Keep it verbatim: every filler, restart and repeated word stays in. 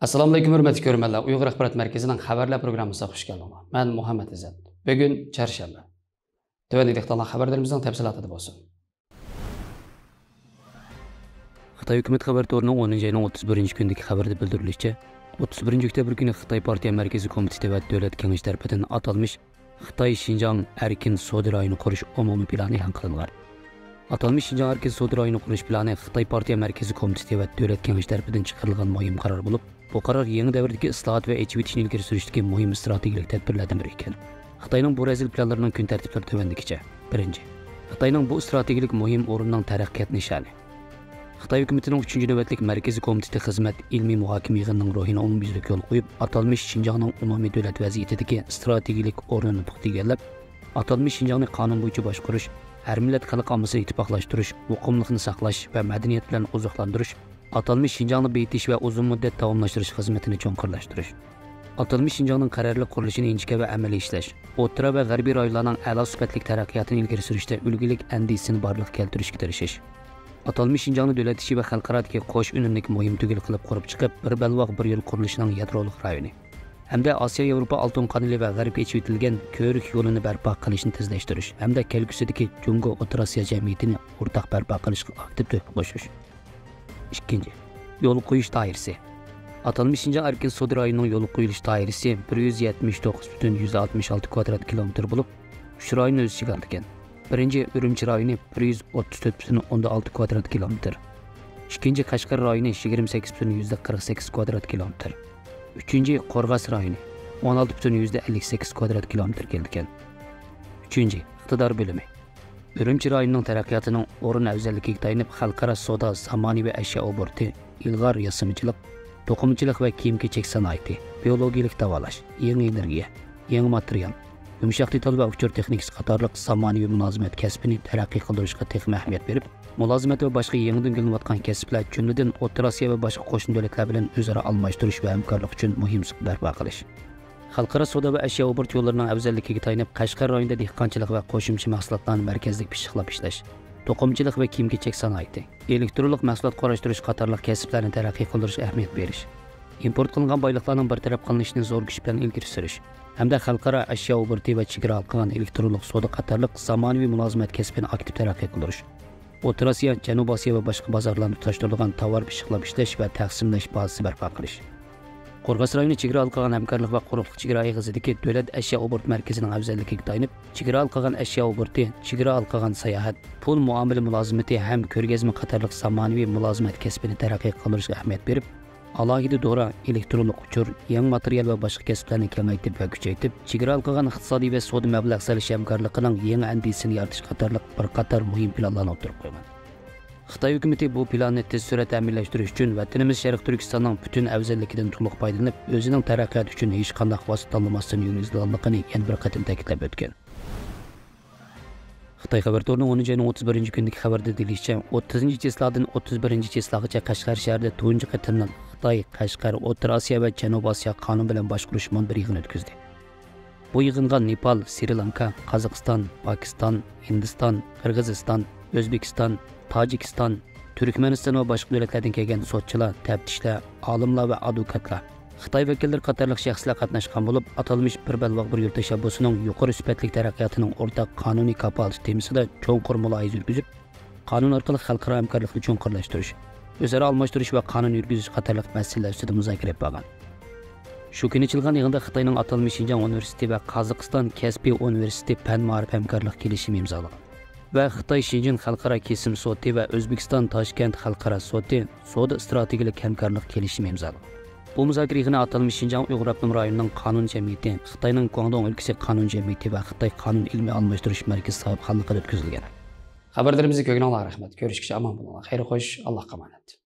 ئەسسالامۇئەلەيكۇم، ھۆرمەتلىك كۆرۈرمەنلەر. ئۇيغۇر ئاخبارات مەركىزىنىڭ خەۋەرلەر پروگراممىسىغا خۇش كەلدىڭلار. مەن مۇھەممەت ئىززەت. بۈگۈن چارشەنبە. تۆۋەندىكى دېتاللار خەۋەرلىرىمىزنىڭ تەپسىلاتىدا بولسۇن. خىتاي ھۆكۈمەت خەۋەر تورىنىڭ ئونىنچى ئاينىڭ ئوتتۇز بىرىنچى كۈنىدىكى خەۋىرىدە بىلدۈرۈلۈشىچە، ئوتتۇز بىرىنچى ئۆكتەبىر كۈنى خىتاي پارتىيە مەركىزىي كومىتېتى ۋە دۆلەت كېڭىشى تەرىپىدىن ئاتالمىش خىتاي شىنجاڭ ئەركىن سودا رايونى قۇرۇش ئومۇمىي پىلانى ئېلان قىلىنغان. ئاتالمىش شىنجاڭ ئەركىن سودا رايونى قۇرۇش پىلانى خىتاي پارتىيە مەركىزىي كومىتېتى ۋە دۆلەت كېڭىشى تەرىپىدىن چىقىرىلغان مۇھىم قارار بولۇپ، بۇ قارار يېڭى دەۋردىكى ئىسلاھات ۋە ئېچىۋېتىشنى ئىلگىرى سۈرۈشتىكى مۇھىم ئىستراتېگىيەلىك تەدبىرلەردىن بىرى ئىكەن. خىتاينىڭ بۇ رەزىل پىلانلىرىنىڭ كۈن تەرتىپلىرى تۆۋەندىكىچە. بىرىنچى، خىتاينىڭ بۇ ئىستراتېگىيەلىك مۇھىم ئورۇننىڭ تەرەققىيات نىشانى. خىتاي ھۆكۈمىتىنىڭ ئۈچىنچى نۆۋەتلىك مەركىزىي كومىتېتى خىزمەت ئىلمىي مۇھاكىمە يىغىنىنىڭ روھىنى ئومۇميۈزلۈك يولغا قويۇپ، ئاتالمىش شىنجاڭنىڭ ئومۇمىي دۆلەت ۋەزىيىتىدىكى ئىستراتېگىيەلىك ئورنىنى پۇختا ئىگىلەپ، ئاتالمىش شىنجاڭنى قانۇن بويىچە باشقۇرۇش، ھەر مىللەت خەلق ئاممىسىنى ئىتتىپاقلاشتۇرۇش، مۇقىملىقنى ساقلاش ۋە مەدەنىيەت بىلەن ئوزۇقلاندۇرۇش، ئاتالمىش شىنجاڭنى بېيىتىش ۋە ئۇزۇن مۇددەت داۋاملاشتۇرۇش خىزمىتىنى چوڭقۇرلاشتۇرۇش. ئاتالمىش شىنجاڭنىڭ قەرەللىك قۇرۇلۇشىنى ئىنچىكە ۋە ئەمەلىي ئىشلەش، ئوتتۇرا ۋە غەربىي رايونلارنىڭ ئەلا سۈپەتلىك تەرەققىياتىنى ئىلگىرى سۈرۈشتە ئۈلگىلىك ئەندىزىسىنى بارلىققا كەلتۈرۈشكە تىرىشىش. ئاتالمىش شىنجاڭنى دۆلەت ئىچى ۋە خەلقئارادىكى قوش ئۈنۈملۈك مۇھىم تۈگۈن قىلىپ قۇرۇپ چىقىپ، بىر بەلباغ، بىر يول قۇرۇلۇشىنىڭ يادرولۇق رايونى ھەمدە ئاسىيا ياۋروپا ئالتۇن قانىلى ۋە غەربكە ئېچىۋېتىلگەن كۆۋرۈك يولىنى بەرپا قىلىشنى تېزلەشتۈرۈش ھەمدە كەلگۈسىدىكى جۇڭگو ئوتتۇرا ئاسىيا جەمئىيىتىنى ئورتاق بەرپا قىلىشقا ئاكتىپ تۆھپە قوشۇش. ئىككىنچى، يول قويۇش دائىرىسى. ئاتالمىش شىنجاڭ ئەركىن سودا رايونىنىڭ يول قويۇلۇش دائىرىسى بىر يۈز يەتمىش توققۇز پۈتۈن يۈزدە ئاتمىش ئالتە كۋادرات كىلومېتىر بولۇپ، ئۈچ رايوننى ئۆز ئىچىگە ئالىدىكەن. بىرىنچى، ئۈرۈمچى رايونى بىر يۈز ئوتتۇز تۆت پۈتۈن ئوندىن ئالتە كۋادرات كىلومېتىر. ئىككىنچى، قەشقەر رايونى يىگىرمە سەككىز پۈتۈن يۈزدە قىرىق سەككىز كۋادرات كىلومېتىر. ئۈچىنچى، قورغاس رايونى ئون ئالتە پۈتۈن يۈزدە ئەللىك سەككىز كۋادرات كىلومېتىر كېلىدىكەن. ئۈچىنچى، ئىقتىدار بۆلۈمى. ئۈرۈمچى رايونىنىڭ تەرەققىياتىنىڭ ئورۇن ئەۋزەللىكىگە تايىنىپ، خەلقئارا سودا، زامانىۋى ئەشيا ئوبوروتى، ئىلغار ياسىمىچىلىق، توقۇمىچىلىق ۋە كىيىم-كېچەك سانائىتى، بىيولوگىيەلىك داۋالاش، يېڭى ئېنېرگىيە، يېڭى ماتېرىيال، يۇمشاق دېتال ۋە ئۇچۇر تېخنىكىسى قاتارلىق زامانىۋى مۇلازىمەت كەسپىنى تەرەققىي قىلدۇرۇشقا تېخىمۇ ئەھمىيەت بېرىپ، مۇلازىمەت ۋە باشقا يېڭىدىن گۈللىنىۋاتقان كەسىپلەر، جۈملىدىن ئوتتۇرا ئاسىيا ۋە باشقا قوشنا دۆلەتلەر بىلەن ئۆزئارا ئالماشتۇرۇش ۋە ھەمكارلىق ئۈچۈن مۇھىم سۇپا بەرپا قىلىش. خەلقئارا سودا ۋە ئەشيا ئوبوروت يوللىرىنىڭ ئەۋزەللىكىگە تايىنىپ، قەشقەر رايونىدا دېھقانچىلىق ۋە قوشۇمچە مەھسۇلاتلارنى مەركەزلىك پىششىقلاپ ئىشلەش، توقۇمىچىلىق ۋە كىيىم-كېچەك سانائىتى، ئېلېكترونلۇق مەھسۇلات قۇراشتۇرۇش قاتارلىق كەسىپلەرنى تەرەققىي قىلدۇرۇشقا ئەھمىيەت بېرىش، ئىمپورت قىلىنغان بايلىقلارنىڭ بىر تەرەپ قىلىنىشىنى زور كۈچ بىلەن ئىلگىرى سۈرۈش ھەمدە خەلقئارا ئەشيا ئوبوروتى ۋە چېگرا ھالقىغان ئېلېكترونلۇق سودا قاتارلىق زامانىۋى مۇلازىمەت كەسپىنى ئاكتىپ تەرەققىي قىلدۇرۇش. ئوتتۇرا ئاسىيا، جەنۇبىي ئاسىيا ۋە باشقا بازارلاردا تۇتاشتۇرۇلغان تاۋار پىششىقلاپ ئىشلەش ۋە تەقسىملەش بازىسى بەرپا قىلىش. قورغاس رايونى چېگرا ھالقىغان ھەمكارلىق ۋە قۇرۇقلۇق چېگرا ئېغىزىدىكى دۆلەت ئەشيا ئوبوروت مەركىزىنىڭ ئەۋزەللىكىگە تايىنىپ، چېگرا ھالقىغان ئەشيا ئوبوروتى، چېگرا ھالقىغان ساياھەت، پۇل مۇئامىلە مۇلازىمىتى ھەم كۆرگەزمە قاتارلىق زامانىۋى مۇلازىمەت كەسپىنى تەرەققىي قىلدۇرۇشقا ئەھمىيەت بېرىپ، ئالاھىدە دورا، ئېلېكترونلۇق ئۇچۇر، يېڭى ماتېرىيال ۋە باشقا كەسىپلەرنى كېڭەيتىپ ۋە كۈچەيتىپ، چېگرا ھالقىغان ئىقتىسادىي ۋە سودا مەبلەغ سېلىش ھەمكارلىقىنىڭ يېڭى ئەندىزىسىنى يارىتىش قاتارلىق بىر قاتار مۇھىم پىلانلارنى ئوتتۇرىغا قويغان. خىتاي ھۆكۈمىتى بۇ پىلاننى تېز سۈرئەتتە ئەمەلىيلەشتۈرۈش ئۈچۈن ۋەتىنىمىز شەرقىي تۈركىستاننىڭ پۈتۈن ئەۋزەللىكىدىن تولۇق پايدىلىنىپ، ئۆزىنىڭ تەرەققىياتى ئۈچۈن ھېچقانداق ۋاسىتە تاللىماستىن يۈرگۈزۈلىدىغانلىقىنى يەنە بىر قېتىم تەكىتلەپ ئۆتكەن. خىتاي خەۋەر تورىنىڭ ئونىنچى ئاينىڭ ئوتتۇز بىرىنچى كۈنىدىكى خەۋىرىدە دېيىلىشىچە، ئوتتۇزىنچى چىسلادىن ئوتتۇز بىرىنچى چىسلاغىچە قەشقەر شەھىرىدە تۇنجى قېتىملىق خىتاي، قەشقەر، ئوتتۇرا ئاسىيا ۋە جەنۇبىي ئاسىيا قانۇن بىلەن باشقۇرۇش مۇنبىرى يىغىنى ئۆتكۈزدى. بۇ يىغىنغا نېپال، سرى لانكا، قازاقىستان، پاكىستان، ھىندىستان، قىرغىزىستان، ئۆزبېكىستان، تاجىكىستان، تۈركمەنىستان ۋە باشقا دۆلەتلەردىن كەلگەن سوتچىلار، تەپتىشلەر، ئالىملار ۋە ئادۋوكاتلار، خىتاي ۋەكىللىرى قاتارلىق شەخسلەر قاتناشقان بولۇپ، ئاتالمىش بىر بەلباغ بىر يول تەشەببۇسىنىڭ يۇقىرى سۈپەتلىك تەرەققىياتىنىڭ ئورتاق قانۇنىي كاپالىتى تېمىسىدا چوڭقۇر مۇلاھىزە يۈرگۈزۈپ، قانۇن ئارقىلىق خەلقئارا ھەمكارلىقنى چوڭقۇرلاشتۇرۇش، ئۆزئارا ئالماشتۇرۇش ۋە قانۇن يۈرگۈزۈش قاتارلىق مەسىلىلەر ئۈستىدە مۇزاكىرە ئېلىپ بارغان. شۇ كۈنى ئېچىلغان يىغىندا خىتاينىڭ ئاتالمىش شىنجاڭ ئۇنىۋېرسىتېتى ۋە قازاقىستان كەسپىي ئۇنىۋېرسىتېتى پەن مائارىپ ھەمكارلىق كېلىشىمى ئىمزالىغان ۋە خىتاي شىنجىن خەلقئارا كېسىم سوتى ۋە ئۆزبېكىستان تاشكەنت خەلقئارا سوتى سودا ئىستراتېگىيەلىك ھەمكارلىق كېلىشىمى ئىمزالىغان. بۇ مۇزاكىرە يىغىنى ئاتالمىش شىنجاڭ ئۇيغۇر ئاپتونوم رايونىنىڭ قانۇن جەمئىيىتى، خىتاينىڭ گۇاڭدۇڭ ئۆلكىسى قانۇن جەمئىيىتى ۋە خىتاي قانۇن ئىلمىي ئالماشتۇرۇش مەركىزى ساھىبخانلىقىدا ئۆتكۈزۈلگەن. خەۋەرلىرىمىزنى كۆرگىنىڭلارغا رەھمەت. كۆرۈشكىچە ئامان بولۇڭلار. خەير خوش، ئاللاھقا ئامانەت.